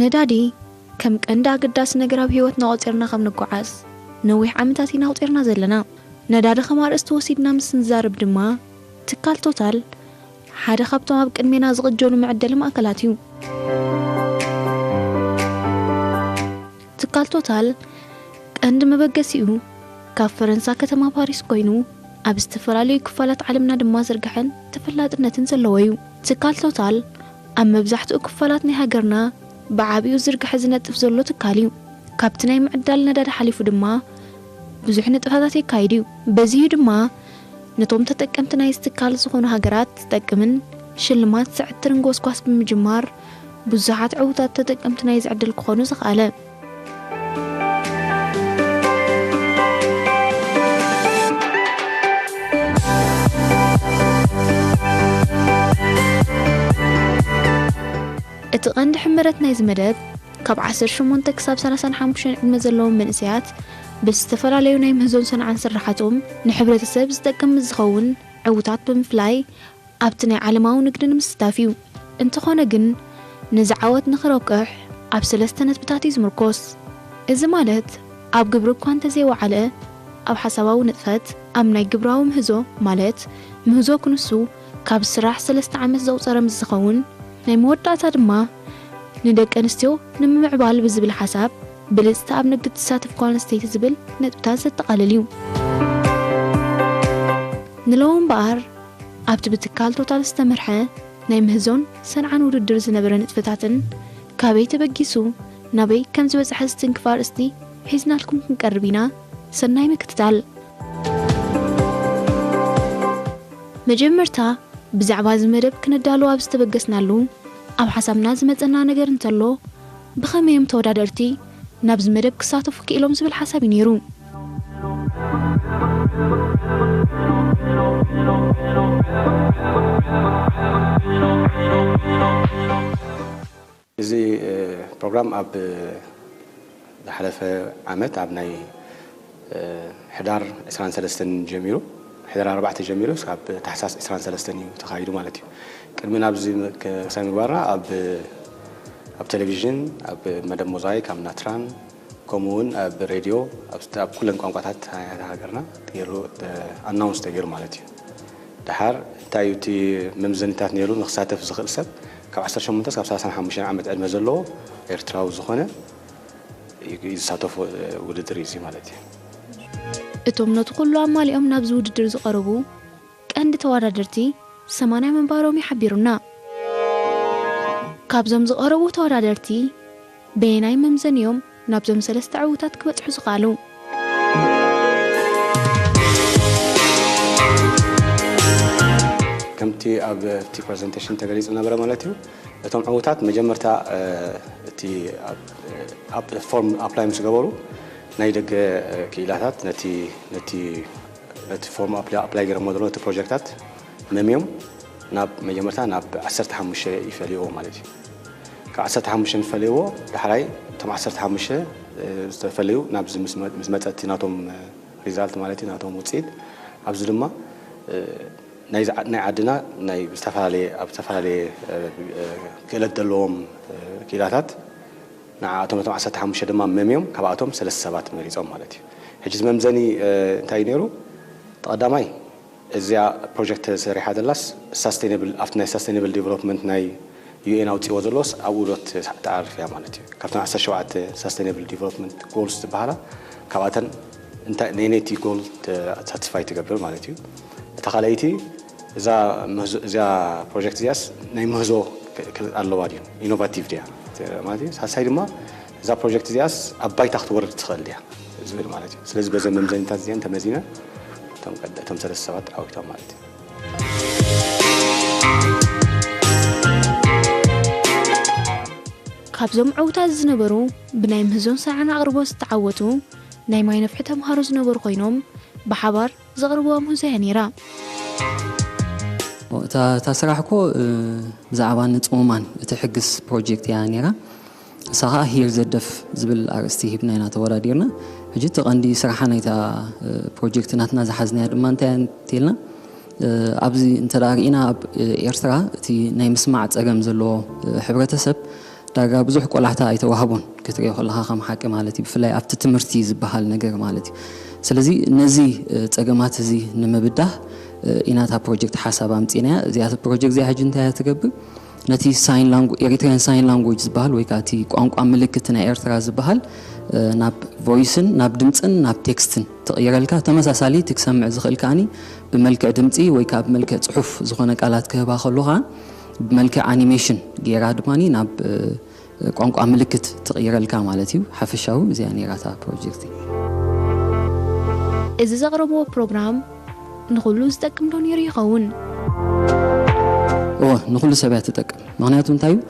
ነዳዲ ከም ቀንዲ ኣገዳሲ ነገር ኣብ ህይወትና ቆጺርና ከም ንጓዓዝ ነዊሕ ዓመታት ኢና ኣቑጺርና ዘለና። ነዳዲ ከም ኣርእስቲ ወሲድና ምስ ንዛረብ ድማ፣ ትካል ቶታል ሓደ ካብቶም ኣብ ቅድሜና ዝቕጀሉ መዐደሊ ማእከላት እዩ። ትካል ቶታል ቀንዲ መበገሲኡ ካብ ፈረንሳ ከተማ ፓሪስ ኮይኑ፣ ኣብ ዝተፈላለዩ ክፋላት ዓለምና ድማ ዝርግሐን ተፈላጥነትን ዘለዎ እዩ። ትካል ቶታል ኣብ መብዛሕትኡ ክፋላት ናይ ሃገርና ብዓቢኡ ዝርግሐ ዝነጥፍ ዘሎ ትካል እዩ። ካብቲ ናይ ምዕዳል ነዳዲ ሓሊፉ ድማ ብዙሕ ንጥፈታት የካይድ እዩ። በዚሁ ድማ ነቶም ተጠቀምቲ ናይዚ ትካል ዝኾኑ ሃገራት ዝጠቅምን ሽልማት ዘዕትርን ጎስጓስ ብምጅማር ብዙሓት ዕዉታት ተጠቀምቲ ናይዚ ዕድል ክኾኑ ዘኽኣለ። እቲ ቀንዲ ሕመረት ናይዚ መደብ ካብ ዓሰርተ ሸሞንተ ክሳብ ሰላሳን ሓሙሽተን ዕድመ ዘለዎም መንእሰያት ብዝተፈላለዩ ናይ ምህዞን ሰንዓን ስራሓቶም ንሕብረተሰብ ዝጠቅም ምስ ዝኸውን ዕዉታት ብምፍላይ ኣብቲ ናይ ዓለማዊ ንግዲ ንምስታፍ እዩ። እንተኾነ ግን ነዚ ዓወት ንኽረቁሕ ኣብ ሰለስተ ነጥብታት እዩ ዝምርኮስ። እዚ ማለት ኣብ ግብሪ እኳ እንተዘይወዓለ ኣብ ሓሳባዊ ንጥፈት ኣብ ናይ ግብራዊ ምህዞ ማለት ምህዞ ክንሱ ካብ ስራሕ ሰለስተ ዓመት ዘቑጸረ ምስ ዝኸውን ናይ መወዳእታ ድማ ንደቂ ኣንስትዮ ንምምዕባል ብዝብል ሓሳብ ብልጽቲ ኣብ ንግዲ ትሳተፍ ጓል ኣንስተይቲ ዝብል ነጥብታት ዘጠቓልል እዩ። ንለው እምበኣር ኣብቲ ብትካል ቶታል ዝተመርሐ ናይ ምህዞን ሰንዓን ውድድር ዝነበረ ንጥፈታትን ካበይ ተበጊሱ ናበይ ከም ዝበጽሐ ዝትንክፍ ኣርእስቲ ሒዝናልኩም ክንቀርብ ኢና። ሰናይ ምክትታል። መጀመርታ ብዛዕባ እዚ መደብ ክነዳሉ ኣብ ዝተበገስናሉ ኣብ ሓሳብና ዝመጸና ነገር እንተሎ ብኸመይ እዮም ተወዳደርቲ ናብዚ መደብ ክሳተፉ ክኢሎም ዝብል ሓሳብ እዩ ነይሩ። እዚ ፕሮግራም ኣብ ዝሓለፈ ዓመት ኣብ ናይ ሕዳር ዕስራን ሰለስተን ጀሚሩ፣ ሕዳር ኣርባዕተ ጀሚሩ እስካብ ታሕሳስ ዕስራን ሰለስተን እዩ ተኻይዱ ማለት እዩ። ቅድሚ ናብዚ ክሳይ ምግባርና ኣብ ኣብ ቴሌቪዥን፣ ኣብ መደብ ሞዛይክ፣ ኣብ ናትራን ከምኡ እውን ኣብ ሬድዮ ኣብ ኩለን ቋንቋታት ሃገርና ተገይሩ ኣናውንስ ተገይሩ ማለት እዩ። ደሓር እንታይ እዩ እቲ መምዘኒታት ነይሩ ንክሳተፍ ዝኽእል ሰብ ካብ ዓሰርተ ሸሞንተ እስካብ ሰላሳን ሓሙሽተን ዓመት ዕድመ ዘለዎ ኤርትራዊ ዝኾነ እዩ ዝሳተፎ ውድድር እዩ ማለት እዩ። እቶም ነቲ ኩሉ ኣማሊኦም ናብዚ ውድድር ዝቐረቡ ቀንዲ ተወዳደርቲ ሰማንያ ምንባሮም እዩ ሓቢሩና። ካብዞም ዝቐረቡ ተወዳደርቲ በየናይ መምዘኒ እዮም ናብዞም ሰለስተ ዕዉታት ክበጽሑ ዝኸኣሉ? ከምቲ ኣብቲ ፕረዘንቴሽን ተገሊጹ ዝነበረ ማለት እዩ፣ እቶም ዕዉታት መጀመርታ እቲ ኣብ ፎርም ኣፕላይ ምስ ገበሩ ናይ ደገ ክኢላታት ነቲ ነቲ ነቲ ፎርም ኣፕላይ ገይሮሞ ዘሎ ነቲ ፕሮጀክታት መምዮም ናብ መጀመርታ ናብ ዓሰርተ ሓሙሽተ ይፈልይዎ ማለት እዩ። ካብ ዓሰርተ ሓሙሽተ ዝፈልይዎ ዳሕራይ እቶም ዓሰርተ ሓሙሽተ ዝተፈለዩ ናብዚ ምስ መ- ምስ መፀ እቲ ናቶም ሪዛልት ማለት እዩ ናቶም ውፅኢት ኣብዚ ድማ ናይ ዝዓ- ናይ ዓድና ናይ ዝተፈላለየ ኣብ ዝተፈላለየ ክእለት ዘለዎም ክኢላታት ንዓኣቶም ነቶም ዓሰርተ ሓሙሽተ ድማ መምዮም ካብኣቶም ሰለስተ ሰባት መሪፆም ማለት እዩ። ሕጂ እዚ መምዘኒ እንታይ እዩ ነይሩ? እቲ ቀዳማይ እዚኣ ፕሮጀክት ተሰሪሓ ዘላስ ሳስቴነብል ኣብቲ ናይ ሳስቴነብል ዲቨሎፕመንት ናይ ዩ ኤን ኣውፅዎ ዘሎስ ኣብኡ ዶ ትዓርፍ እያ ማለት እዩ። ካብተን ዓሰርተ ሸውዓተ ሳስቴነብል ዲቨሎፕመንት ጎልስ ዝበሃላ ካብኣተን እንታይ ነየነይቲ ጎል ሳቲስፋይ ትገብር ማለት እዩ። እታ ካልኣይቲ እዛ ምህዞ- እዚኣ ፕሮጀክት እዚኣስ ናይ ምህዞ ክ- ክ- ኣለዋ ድዩ ኢኖቫቲቭ ድያ ማለት እዩ። ሳልሳይ ድማ እዛ ፕሮጀክት እዚኣስ ኣብ ባይታ ክትወርድ ትኽእል ድያ ዝብል ማለት እዩ። ስለዚ በዘን መምዘኒታት እዚአን ተመዚነን እቶም ቀደ- እቶም ሰለስተ ሰባት ዓዊቶም ማለት እዩ። ካብዞም ዕዉታት ዝነበሩ ብናይ ምህዞን ሰንዓን ኣቕርቦት ዝተዓወቱ ናይ ማይ ነፍሒ ተምሃሮ ዝነበሩ ኮይኖም ብሓባር ዘቕርብዋ ምህዞ እያ ነይራ። እታ እታ ስራሕ እኮ ብዛዕባ ንፅሙማን እትሕግዝ ፕሮጀክት እያ ነይራ። ንሳ ከዓ ሂር ዘደፍ ዝብል ኣርእስቲ ሂብና ኢና ተወዳዲርና። ሕጂ እቲ ቀንዲ ስራሓ ናይታ ፕሮጀክት ናትና ዝሓዝናያ ድማ እንታይ እያ እንተልና ኣብዚ እንተ ደኣ ርኢና ኣብ ኤርትራ እቲ ናይ ምስማዕ ጸገም ዘለዎ ሕብረተሰብ ዳርጋ ብዙሕ ቆላሕታ ኣይተዋህቦን ክትሪኦ ከለኻ ከም ሓቂ ማለት እዩ። ብፍላይ ኣብቲ ትምህርቲ ዝበሃል ነገር ማለት እዩ። ስለዚ ነዚ ጸገማት እዚ ንምብዳህ ኢና እታ ፕሮጀክት ሓሳብ ኣምጺእናያ። እዚኣ ፕሮጀክት እዚኣ ሕጂ እንታይ እያ ትገብር? ነቲ ሳይን ላንጉ Eritrean Sign Language ዝበሃል ወይ ከዓ እቲ ቋንቋ ምልክት ናይ ኤርትራ ዝበሃል ናብ ቮይስን ናብ ድምፅን ናብ ቴክስትን ትቕይረልካ። ተመሳሳሊ እቲ ክሰምዕ ዝኽእል ከዓኒ ብመልክዕ ድምፂ ወይ ከዓ ብመልክዕ ፅሑፍ ዝኾነ ቃላት ክህባ ከሎ ከዓ ብመልክዕ ኣኒሜሽን ገይራ ድማ ናብ ቋንቋ ምልክት ትቕይረልካ ማለት እዩ። ሓፈሻዊ እዚኣ ነይራታ ፕሮጀክት። እዚ ዘቕረብዎ ፕሮግራም ንኹሉ ዝጠቅም ዶ ነይሩ ይኸውን? እወ፣ ንኹሉ ሰብ እያ ትጠቅም። ምክንያቱ እንታይ እዩ?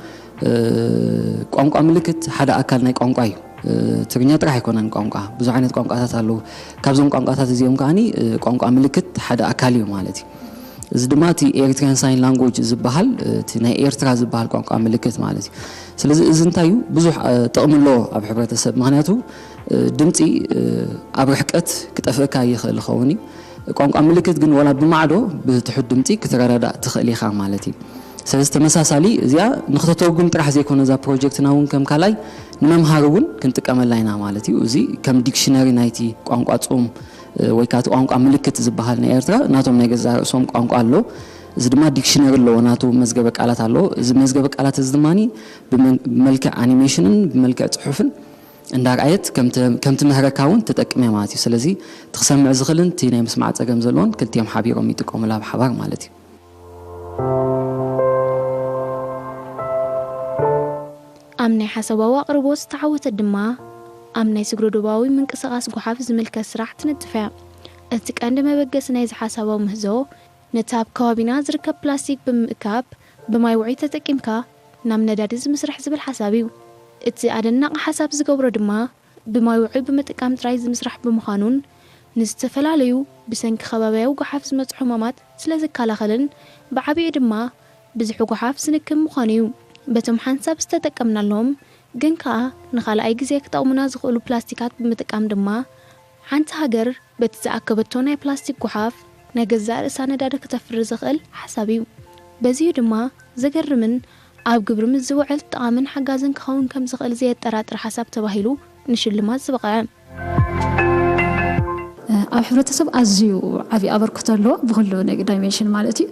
ቋንቋ ምልክት ሓደ ኣካል ናይ ቋንቋ እዩ። ትግርኛ ጥራሕ ኣይኮነን ቋንቋ፣ ብዙሕ ዓይነት ቋንቋታት ኣለዉ። ካብዞም ቋንቋታት እዚኦም ከዓኒ ቋንቋ ምልክት ሓደ ኣካል እዩ ማለት እዩ። እዚ ድማ እቲ Eritrean Sign Language ዝበሃል እቲ ናይ ኤርትራ ዝበሃል ቋንቋ ምልክት ማለት እዩ። ስለዚ እዚ እንታይ እዩ? ብዙሕ ጥቕሚ ኣለዎ ኣብ ሕብረተሰብ። ምክንያቱ ድምፂ ኣብ ርሕቀት ክጠፍእካ ይኽእል ይኸውን እዩ። ቋንቋ ምልክት ግን ዋላ ብማዕዶ ብትሑት ድምፂ ክትረዳዳእ ትኽእል ኢኻ ማለት እዩ። ስለዚ ተመሳሳሊ እዚኣ ንክተተርጉም ጥራሕ ዘይኮነ እዛ ፕሮጀክትና እውን ከም ካልኣይ ንመምሃሪ እውን ክንጥቀመላ ኢና ማለት እዩ። እዚ ከም ዲክሽነሪ ናይቲ ቋንቋ ፁም ወይ ከዓ እቲ ቋንቋ ምልክት ዝበሃል ናይ ኤርትራ ናቶም ናይ ገዛ ርእሶም ቋንቋ ኣሎ። እዚ ድማ ዲክሽነሪ ኣለዎ፣ ናቱ መዝገበ ቃላት ኣለዎ። እዚ መዝገበ ቃላት እዚ ድማ ብመልክዕ ኣኒሜሽንን ብመልክዕ ፅሑፍን እንዳርኣየት ከም ትምህረካ እውን ትጠቅም እያ ማለት እዩ። ስለዚ እቲ ክሰምዕ ዝኽእልን እቲ ናይ ምስማዕ ፀገም ዘለዎን ክልቲኦም ሓቢሮም ይጥቀሙላ ብሓባር ማለት እዩ። ኣብ ናይ ሓሳባዊ ኣቕርቦት ዝተዓወተት ድማ ኣብ ናይ ስግረ ዶባዊ ምንቅስቓስ ጓሓፍ ዝምልከት ስራሕ ትነጥፍ እያ። እቲ ቀንዲ መበገሲ ናይዚ ሓሳባዊ ምህዞ ነቲ ኣብ ከባቢና ዝርከብ ፕላስቲክ ብምእካብ ብማይ ውዑይ ተጠቂምካ ናብ ነዳዲ ዝምስራሕ ዝብል ሓሳብ እዩ። እቲ ኣደናቒ ሓሳብ ዝገብሮ ድማ ብማይ ውዑይ ብምጥቃም ጥራይ ዝምስራሕ ብምዃኑን ንዝተፈላለዩ ብሰንኪ ከባብያዊ ጓሓፍ ዝመጹ ሕማማት ስለ ዝከላኸልን ብዓቢኡ ድማ ብዝሒ ጓሓፍ ዝንክም ምዃኑ እዩ። በቶም ሓንሳብ ዝተጠቀምናሎም ግን ከኣ ንኻልኣይ ግዜ ክጠቕሙና ዝኽእሉ ፕላስቲካት ብምጥቃም ድማ ሓንቲ ሃገር በቲ ዝኣከበቶ ናይ ፕላስቲክ ጓሓፍ ናይ ገዛእ ርእሳ ነዳዲ ክተፍሪ ዘኽእል ሓሳብ እዩ። በዚኡ ድማ ዘገርምን ኣብ ግብሪ ምስ ዝውዕል ጠቓምን ሓጋዝን ክኸውን ከም ዝኽእል ዘየጠራጥር ሓሳብ ተባሂሉ ንሽልማት ዝበቕዐ። ኣብ ሕብረተሰብ ኣዝዩ ዓብዪ ኣበርክቶ ኣለዎ፣ ብኩሉ ዳይሜንሽን ማለት እዩ።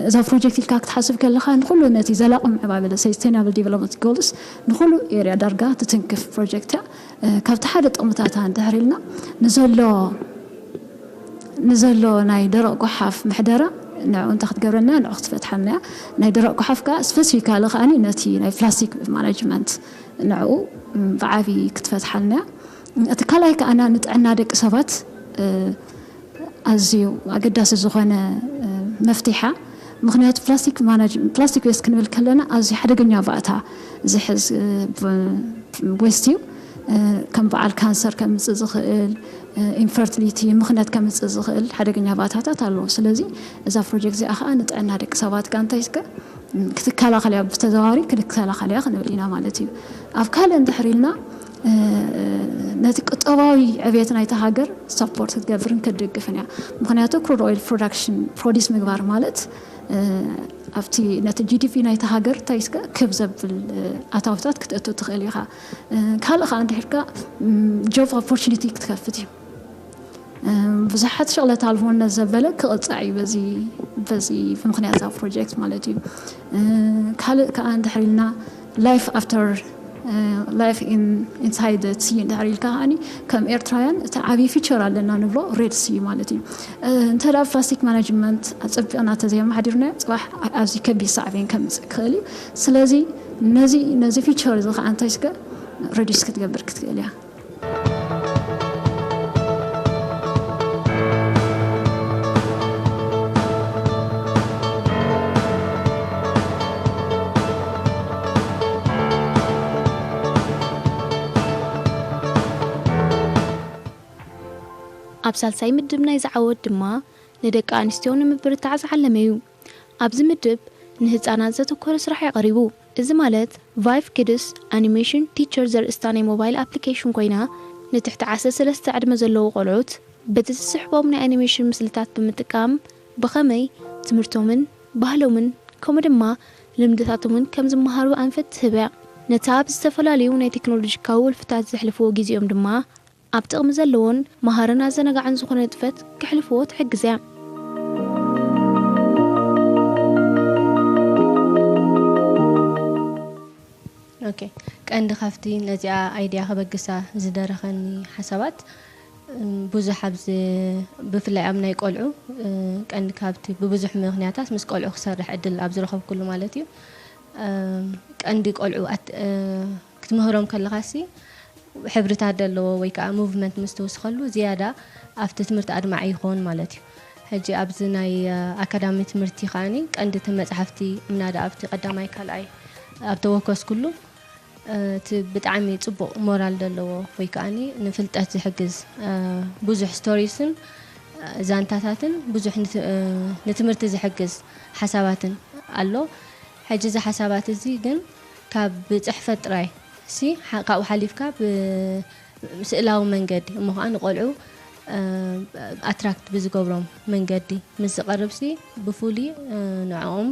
እዛ ፕሮጀክት ኢልካ ክትሓስብ ከለኻ ንኩሉ ነቲ ዘላቒ ምዕባለ ሰስቴናብል ዲቨሎፕመንት ጎልስ ንኩሉ ኤርያ ዳርጋ ትትንክፍ ፕሮጀክት እያ። ካብቲ ሓደ ጥቕምታታ እንድሕር ኢልና ንዘሎ ንዘሎ ናይ ደረቕ ጓሓፍ ምሕደራ ንዕኡ እንታይ ክትገብረልና ንዑ ክትፈትሓልና እያ። ናይ ደረቕ ጓሓፍ ከዓ ስፐሲፊካሊ ከዓኒ ነቲ ናይ ፕላስቲክ ማናጅመንት ንዕኡ ብዓብዪ ክትፈትሓልና እያ። እቲ ካልኣይ ከዓና ንጥዕና ደቂ ሰባት ኣዝዩ ኣገዳሲ ዝኾነ መፍትሓ። ምክንያቱ ፕላስቲክ ዌስት ክንብል ከለና ኣዝዩ ሓደገኛ ባእታ ዝሕዝ ዌስት እዩ። ከም በዓል ካንሰር ከምፅእ ዝኽእል፣ ኢንፈርቲሊቲ ምኽነት ከምፅእ ዝኽእል ሓደገኛ ባእታታት ኣለዎ። ስለዚ እዛ ፕሮጀክት እዚኣ ከዓ ንጥዕና ደቂ ሰባት ጋንታ ይስከ ክትከላኸል እያ፣ ብተዘዋዋሪ ክትከላኸል እያ ክንብል ኢና ማለት እዩ። ኣብ ካልእ እንድሕር ኢልና ነቲ ቁጠባዊ ዕብየት ናይቲ ሃገር ሳፖርት ክትገብርን ክትድግፍን እያ። ምክንያቱ ክሩድ ኦይል ፕሮዳክሽን ፕሮዲስ ምግባር ማለት ኣብቲ ነቲ ጂዲፒ ናይቲ ሃገር እንታይ ክብ ዘብል ኣታውታት ክትእቱ ትኽእል ኢኻ። ካልእ ከዓ እንድሕርካ ጆብ ኦፖርቹኒቲ ክትከፍት እዩ። ብዙሓት ሸቕለት ኣልቦነት ዘበለ ክቕፃዕ እዩ በዚ በዚ ብምክንያት እዛ ፕሮጀክት ማለት እዩ። ካልእ ከዓ እንድሕር ኢልና ላይፍ ኣፍተር ላይፍ ኢንሳይድ ሲ እንድሕር ኢልካ ከዓኒ ከም ኤርትራውያን እቲ ዓብዪ ፊቸር ኣለና ንብሎ ሬድ ሲ ማለት እዩ። እንተ ደኣ ፕላስቲክ ማናጅመንት ኣፀቢቕና ተዘየማሓዲርናዮ ፅባሕ ኣዝዩ ከቢድ ሳዕቤን ከምፅእ ክኽእል እዩ። ስለዚ ነዚ ነዚ ፊቸር እዚ ከዓ እንታይ ስገ ሬዲስ ክትገብር ክትክእል እያ። ኣብ ሳልሳይ ምድብ ናይ ዝዓወት ድማ ንደቂ ኣንስትዮ ንምብርታዕ ዝዓለመ እዩ። ኣብዚ ምድብ ንህፃናት ዘተኮረ ስራሕ እዩ ቀሪቡ። እዚ ማለት ቫይፍ ኪድስ ኣኒሜሽን ቲቸር ዘርእስታ ናይ ሞባይል ኣፕሊኬሽን ኮይና ንትሕቲ ዓሰርተ ሰለስተ ዕድመ ዘለዉ ቆልዑት በቲ ዝስሕቦም ናይ ኣኒሜሽን ምስልታት ብምጥቃም ብኸመይ ትምህርቶምን ባህሎምን ከምኡ ድማ ልምድታቶምን ከም ዝመሃሩ ኣንፈት ትህብ እያ። ነቲ ኣብ ዝተፈላለዩ ናይ ቴክኖሎጂካዊ ወልፍታት ዘሕልፍዎ ግዜኦም ድማ ኣብ ጥቕሚ ዘለዎን መሃርን ኣዘናጋዕን ዝኾነ ንጥፈት ከሕልፍዎ ትሕግዝ እያ። ኦኬ፣ ቀንዲ ካብቲ ነዚኣ ኣይድያ ከበግሳ ዝደረኸኒ ሓሳባት፣ እም፣ ብዙሕ ኣብዚ፣ ብፍላይ ኣብ ናይ ቆልዑ፣ እ፣ ቀንዲ ካብቲ ብብዙሕ ምኽንያታት ምስ ቆልዑ ክሰርሕ ዕድል ኣብ ዝረኸብኩሉ ማለት እዩ። እም፣ ቀንዲ ቆልዑ ኣት-፣ እ፣ ክትምህሮም ከለኻሲ ሕብርታት ዘለዎ ወይ ከዓ ሙቭመንት ምስ ትውስኸሉ ዝያዳ ኣብቲ ትምህርቲ ኣድማዒ ይኸውን ማለት እዩ። ሕጂ ኣብዚ ናይ፣ እ፣ ኣካዳሚ ትምህርቲ ከዓኒ ቀንዲ እቲ መጽሓፍቲ ምናዳ ኣብቲ ቀዳማይ ካልኣይ ኣብ ተወከስኩሉ፣ እ፣ እቲ ብጣዕሚ ጽቡቕ ሞራል ዘለዎ ወይ ከዓኒ ንፍልጠት ዝሕግዝ፣ እ፣ ብዙሕ ስቶሪስን፣ እ፣ ዛንታታትን ብዙሕ ንት-፣ እ፣ ንትምህርቲ ዝሕግዝ ሓሳባትን ኣሎ። ሕጂ እዚ ሓሳባት እዚ ግን ካብ ብጽሕፈት ጥራይ ሲ፣ ሓ-፣ ካብኡ ሓሊፍካ ብስእላዊ መንገዲ እሞ ኸዓ ንቆልዑ፣ እ፣ ኣትራክት ብዝገብሮም መንገዲ ምስ ዝቐርብ ሲ፣ ብፍሉይ፣ እ፣ ንዕኦም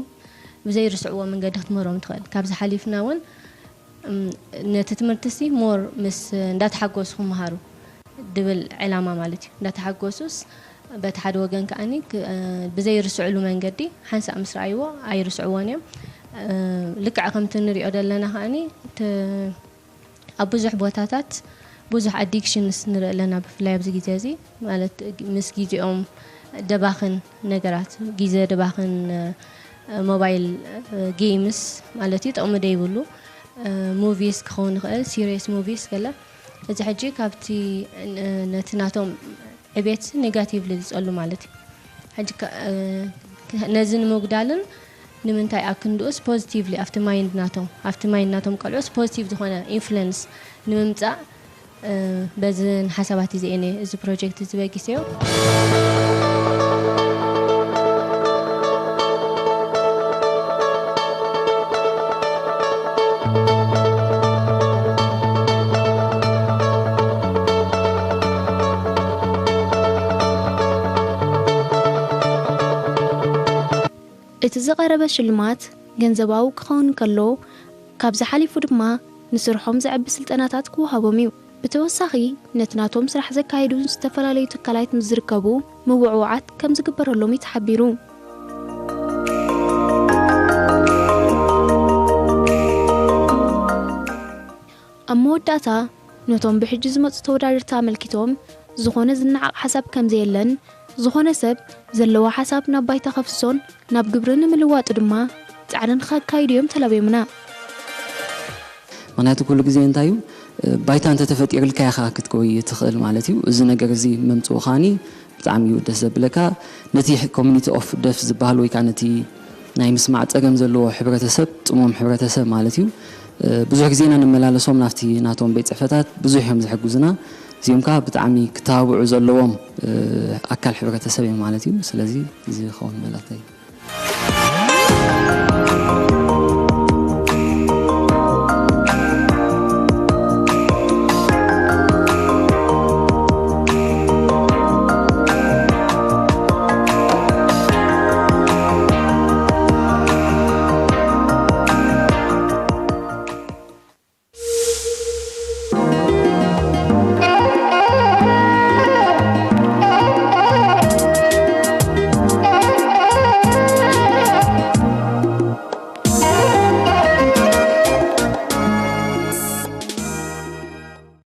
ብዘይርስዕዎ መንገዲ ክትምህሮም ትኽእል። ካብዚ ሓሊፍና እውን፣ እም፣ ነቲ ትምህርቲ ሲ ሞር ምስ እንዳተሓጎሱ ክመሃሩ ድብል ዕላማ ማለት እዩ። እንዳተሓጎሱስ በቲ ሓደ ወገን ከዓኒ ክ-፣ እ፣ ብዘይርስዕሉ መንገዲ ሓንሳእ ምስ ረኣይዎ ኣይርስዕዎን እዮም። እ፣ ልክዕ ከምቲ ንሪኦ ዘለና ከዓኒ ት-፣ ኣብ ብዙሕ ቦታታት ብዙሕ ኣዲክሽንስ ንርኢ ኣለና፣ ብፍላይ ኣብዚ ግዜ እዚ ማለት ምስ ግዜኦም ደባኽን ነገራት፣ ግዜ ደባኽን፣ እ፣ ሞባይል፣ እ፣ ጌምስ ማለት እዩ፣ ጥቕሚ ደይብሉ፣ እ፣ ሙቪስ ክኸውን ይኽእል፣ ሲሪየስ ሙቪስ ገለ። እዚ ሕጂ ካብቲ፣ እ፣ ነቲ ናቶም ዕቤት ኔጋቲቭሊ ዝጸሉ ማለት እዩ። ሕጂ ከ-፣ እ፣ ነዚ ንምጉዳልን ንምንታይ ኣብ ክንድኡስ ፖዚቲቭሊ ኣብቲ ማይንድ ናቶም፣ ኣብቲ ማይንድ ናቶም ቆልዑስ ፖዚቲቭ ዝኾነ ኢንፍሉንስ ንምምጻእ፣ እ፣ በዝን ሓሳባት እዩ ዘእነ እዚ ፕሮጀክት እዚ በጊሰዮ። እቲ ዝቐረበ ሽልማት ገንዘባዊ ክኸውን ከሎ፣ ካብዚ ሓሊፉ ድማ ንስርሖም ዘዕቢ ስልጠናታት ክወሃቦም እዩ። ብተወሳኺ፣ ነቲ ናቶም ስራሕ ዘካየዱ ዝተፈላለዩ ትካላት ምስ ዝርከቡ ምውዕዋዓት ከም ዝግበረሎም እዩ ተሓቢሩ። ኣብ መወዳእታ፣ ነቶም ብሕጂ ዝመጹ ተወዳደርቲ ኣመልኪቶም ዝኾነ ዝነዓቕ ሓሳብ ከም ዘየለን፣ ዝኾነ ሰብ ዘለዎ ሓሳብ ናብ ባይታ ከፍስሶን ናብ ግብሪ ንምልዋጡ ድማ ጻዕሪ ንኸካይዱ እዮም ተላብዮምና። ምኽንያቱ ኩሉ ግዜ እንታይ እዩ፣ ባይታ እንተተፈጢሩልካ ኢኻ ክትጎይ ትኽእል ማለት እዩ። እዚ ነገር እዚ ምምፅኡ ከዓኒ ብጣዕሚ እዩ ደስ ዘብለካ። ነቲ ኮሚኒቲ ኦፍ ደፍ ዝበሃል ወይ ከዓ ነቲ ናይ ምስማዕ ፀገም ዘለዎ ሕብረተሰብ፣ ፅሙም ሕብረተሰብ ማለት እዩ፣ ብዙሕ ግዜ ኢና ንመላለሶም ናብቲ ናቶም ቤት ፅሕፈታት፣ ብዙሕ እዮም ዝሕግዙና። እዚኦም ከዓ ብጣዕሚ ክተባብዑ ዘለዎም ኣካል ሕብረተሰብ እዮም ማለት እዩ። ስለዚ እዚ ክኸውን መላተይ።